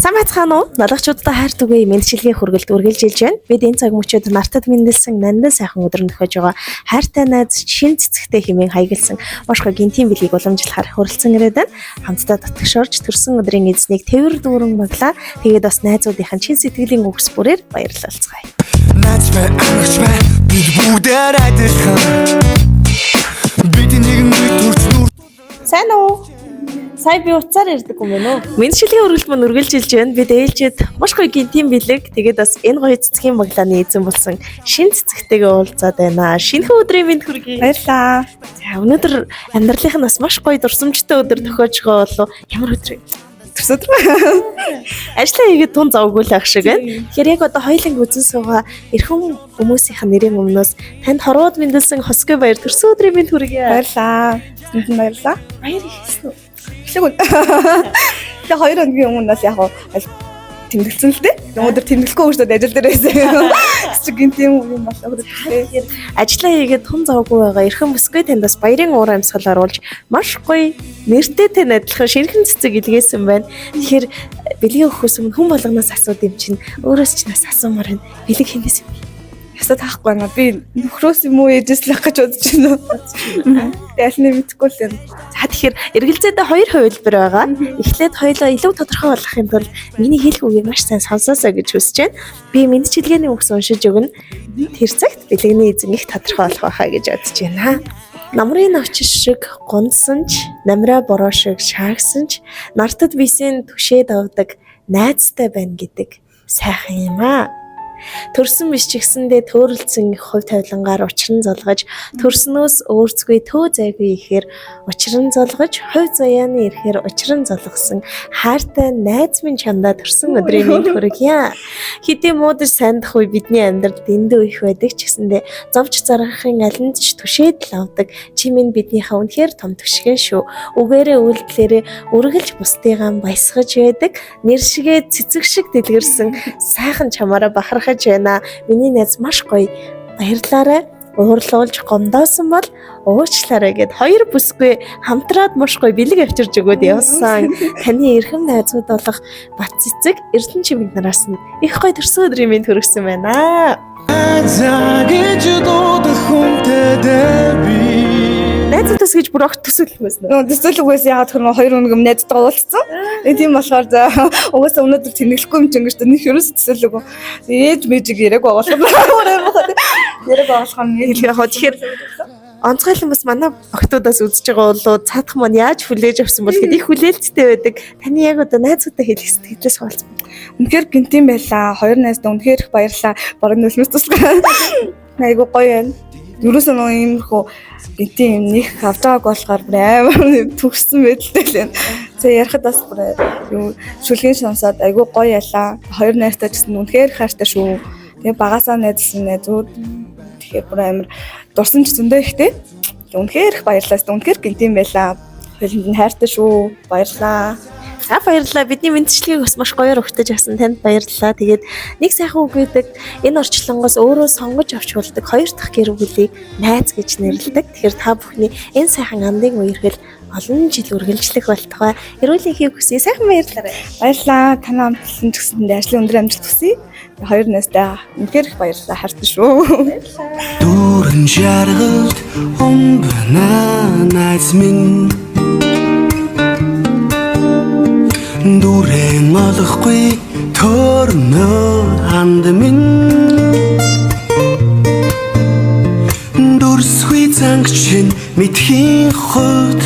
Сайн байцгаана уу? Налгачудаа хайр түгэе мэндчилгээ хүргэлт үргэлжилж байна. Бид энэ цаг мөчид нартад мэндэлсэн нандин сайхан өдөр нь төхөж байгаа хайртай найз шин цэцэгтэй хэмээн хаягдсан маш гоё гинтийн бэлгийг уламжлахаар хүрэлцэн ирээд байна. Хамтдаа татгшорж төрсөн өдрийн эзнийг тээвэр дүүрэн баглаа. Тэгээд бас найзуудынхаа чин сэтгэлийн үгс бүрээр баярлалцгаая. Найз бай, амрагч бай, бид бүгдээр адилхан. Бид нэгэн үе төрч нүр Сайн уу? Сая би утсаар ярьдаг юм байна уу? Мэндчилгээ үргэлж мань үргэлжилж байна. Бид ээлжид маш гоё гинтийн бэлэг. Тэгээд бас энэ гоё цэцгийн баглааны эзэн болсон шин цэцэгтэйгээ уулзаад байна. Шинэхэн өдрийн мэнд хүргэе. Баярлаа. За, өнөөдөр амьдралынх нь бас маш гоё дурсамжтай өдөр тохиож байгаа болов ямар өдөр вэ? Төрсөн өдөр. Ажлаа хийгээд тун завгүй л ах шиг байна. Тэгэхээр яг одоо хоёуланг үзэн суугаа эрхэм хүмүүсийнх нь нэрийн өмнөөс танд хорвоод мэндэлсэн хосгүй баяр төрсөн өдрийн мэнд хүргэе. Баярлаа. Тэнд нь баярлаа. Баяр ихсэн үү? Эхлэв. Тэгээ 2 хоногийн өмнө бас яг уу аль тэмдэглэсэн л дээ. Өнөөдөр тэмдэглэхгүй өөрсдөө ажил дээр байсан. Чи гинт юм юм болоо хөдөлгөөн. Ажлаа хийгээд тун завгүй байгаа эрхэм бүсгүй танд бас баярын уур амьсгал оруулж маш гоё нэртэй тань адилхан шинэхэн цэцэг илгээсэн байна. Тэгэхээр бэлгийн өгөхөөс өмнө хүн болгоноос асууд юм чинь өөрөөс ч нас асуумаар байна. Бэлэг хинээс юм бэ? Ясаа таахгүй байна. Би нөхрөөс юм уу ээжээс л ах гэж бодож байна. Тэгээ аль нь мэдэхгүй л юм. За, тэгэхээр эргэлзээдээ хоёр хувилбар байгаа. Эхлээд хоёулаа илүү тодорхой болгохын тулд миний хэлэх үгийг маш сайн сонсоосой гэж хүсэж байна. Би мэндчилгээний үгс уншиж өгнө. Тэр цагт бэлгэний эзэн их тодорхой болох байхаа гэж бодож байна. Намрын навч шиг гунсан ч, намраа бороо шиг шаагсан ч нартад бисийн түшээд авдаг найзтай байна гэдэг сайхан юм аа. Төрсөн биш ч гэсэндээ төөрөлдсөн их хувь тавилангаар учран золгож, төрснөөс өөрцгүй төө зайгүй ихээр учран золгож, хувь заяаны ирэхээр учран золгосон хайртай найз минь чамдаа төрсөн өдрийн мэнд хүргье. Хэдий муудаж сандах үе бидний амьдралд дэндүү их байдаг ч гэсэндээ зовж заргахын алинд ч түшээд л авдаг чи минь биднийхээ үнэхээр том түшгэн шүү. Үгээрээ үйлдэлээрээ үргэлж бусдыгаа баясгаж байдаг нэр шигээ цэцэг шиг дэлгэрсэн сайхан чамаараа бахархаж байна. Миний найз маш гоё, баярлаарай, уурлуулж гомдоосон бол уучлаарай гэд хоёр бүсгүй хамтраад маш гоё бэлэг авчирж өгөөд явсан. Таны эрхэм найзууд болох Бат цэцэг, Эрдэнэ чимэг нараас нь их гоё төрсөн өдрийн мэнд хүргэсэн байна. За гэж дуудах хүнтэй дээ би. Найзуудаас гэж бүр огт төсөөлөх байсан уу? Нөө төсөөлөгөөс яагаад тэр 2 хоног өмнө найзтайгаа уулзсан. Тэгээ тийм болохоор за угаасаа өнөөдөр тэмдэглэхгүй юм чинь гэж нэг ерөөс төсөөлөгөө. Ээж мэжиг яриаг байгуулах. Яриаг байгуулах юм. Яг хоо тэгэхээр онцгойлон бас манай охтуудаас үзэж байгаа болоо цаадах маань яаж хүлээж авсан бол гэд их хүлээлттэй байдаг. Таны яг одоо найзуудтай хэлэх сэтгэлээс хуваалцсан. Үнэхээр гинтийн байлаа. Хоёр найздаа үнэхээр их баярлаа. Бараг нулимс туслаа. Айгу гоё байна. Ерөөсөө нөгөө иймэрхүү гинтийн юм них авч байгааг болохоор бүр амар төгссөн байдалтай л байна. За, ярихад бас бүр юу шүлгийн сонсоод айгу гоё ялаа. Хоёр найзтай ч гэсэн үнэхээр хайртай шүү. Тэгээ багасаа найзлсан найзууд. Тэгэхээр бүр амар дурсан ч зөндөө ихтэй. Үнэхээр их баярлалаа. Үнэхээр гинтийн байлаа. Хоёуланд нь хайртай шүү. Баярлалаа. За, баярлалаа. Бидний мэндчилгээг бас маш гоёор өгтөж авсан танд баярлалаа. Тэгээд нэг сайхан үг гэдэг: энэ орчлонгоос өөрөө сонгож авч болдог хоёр дахь гэр бүлийг найз гэж нэрлэдэг. Тэгэхээр та бүхний энэ сайхан андын үерхэл олон жил үргэлжлэх болтугай. Эрүүл энхийг хүсье. Сайхан баярлалаа. Баярлалаа. Танай амтлан ч гэсэндээ ажлын өндөр амжилт хүсье. Хоёр найздаа үнэхээр их баярлалаа. Хайртай шүү. Дүүрэн жаргалд умбна найз минь. Дүрэн олохгүй төрнө анд минь. Дүрсгүй занг чинь мэдхийн хувьд.